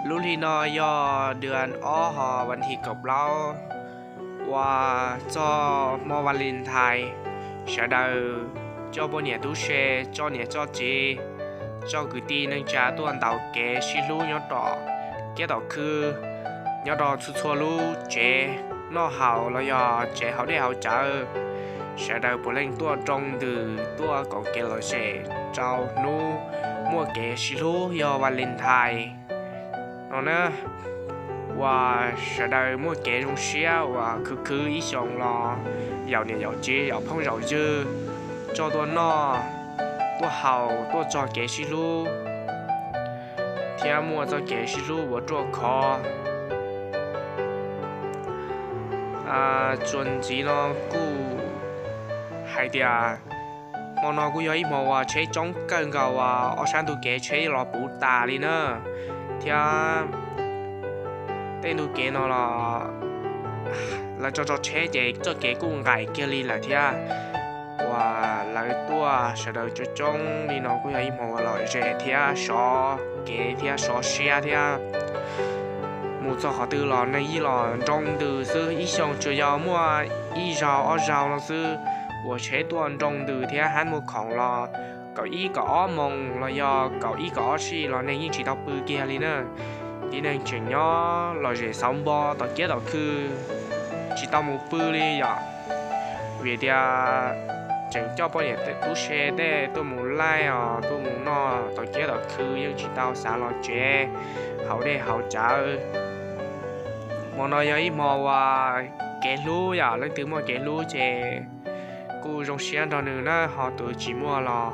Lub hli no yog ntawm ob hos vas thiv kaum plaub, uas txog hmo Valentine, sawv daws coj poj niam tub se, coj niam coj txiv, coj kwv tij neej tsa tuaj ntaus kev sib hlub nyob rau kiab tom khw, nyob rau txhua txhua lub tsev noj haus los yog tsev haus dej haus cawv. Sawv daws puav leej tuaj nroo ntws tuaj koom kev lom zem rau hnub muaj kev sib hlub yog Valentine no na, uas sawv daws muaj kev zoo siab uas khwv khwv ib xyoos los yaum niam yaum txiv yaum phooj yaum ywg, coj tuaj noj, tuaj haus, tuaj txog kev sib hlub, thiab muaj txoj kev sib hlub uas ruaj khov. Txuas ntxiv no kuj hais tias hmo no kuj yog ib hmo uas tsheb coob kawg nkaus, uas ob sab ntug kev tsheb los puv tas li na, thiab tej ntug kev no los lawv tso tso tsheb ces txoj kev kuj nqaim kiag li lawm thiab. Uas lawv tuaj sawv daws coob coob li no kuj yog ib hmo uas lom zem thiab sov kev thiab sov siab thiab. Mus txog qhov twg los neeg yeej los nroo ntws xwb, ib xyoos tsuas yog muaj ib zaug ob zaug no xwb uas tsheb tuaj nroo ntws thiab hab muaj khoom los kaum ib kaum ob moos los yog kaum ib kaum ob sij los neeg yeej tsis tau pw kiag li na. Tib neeg tseem nyob lom zem xauv npo tom kiab tom khw, tsis tau mus pw li yom. Vim tias tseem coj poj niam tub se tej tuaj mus laij os tuaj mus noj tom kiab tom khw, yeej tsis tau xav los tsev haus dej haus cawv. Hmo no yog ib hmo uas kev hlub yom, leej twg muaj kev hlub ces kuj zoo siab nrog nws na, ho tus tsis muaj los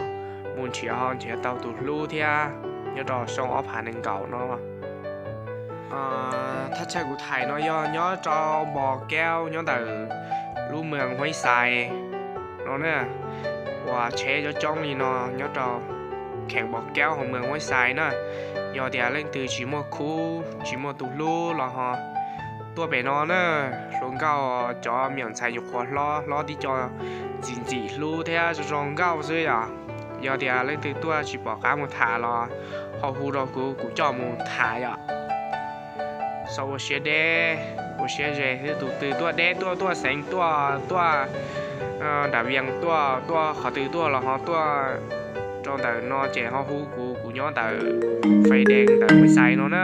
mus nrhiav ho nrhiav tau tus hlub thiab nyob rau xyoo ob phav nees nkaum no. Thaj chaw kuv thaij no yog nyob rau Npo Kaub nyob ntawm lub moos Huaib Xais no na, uas tsheb coob coob li no nyob rau kheem Npo Kaub hauv moos Huaib Xais na. Yog tias leej twg tsis muaj khub tsis muaj tus hlub los ho tuaj pem no na, hluas nkauj cov me nyuam ntxhais nyuam qhuav hlob hlob tib co ntxim ntxim hlub thiab zoo zoo nkauj xwb yom. Yog tias leej twg tuaj tsis pom qab mus tham los ho hu rau kuv, kuv coj mus tham yom. Txhob ua siab deb ua siab ze, tus twg tuaj deb tuaj tuaj xeev tuaj tuaj nram Vias tuaj tuaj qhov twg tuaj los ho tuaj rau ntawm no ces ho hu kuv, kuv nyob ntawm Fais Dees ntawm Huaib Xais no na.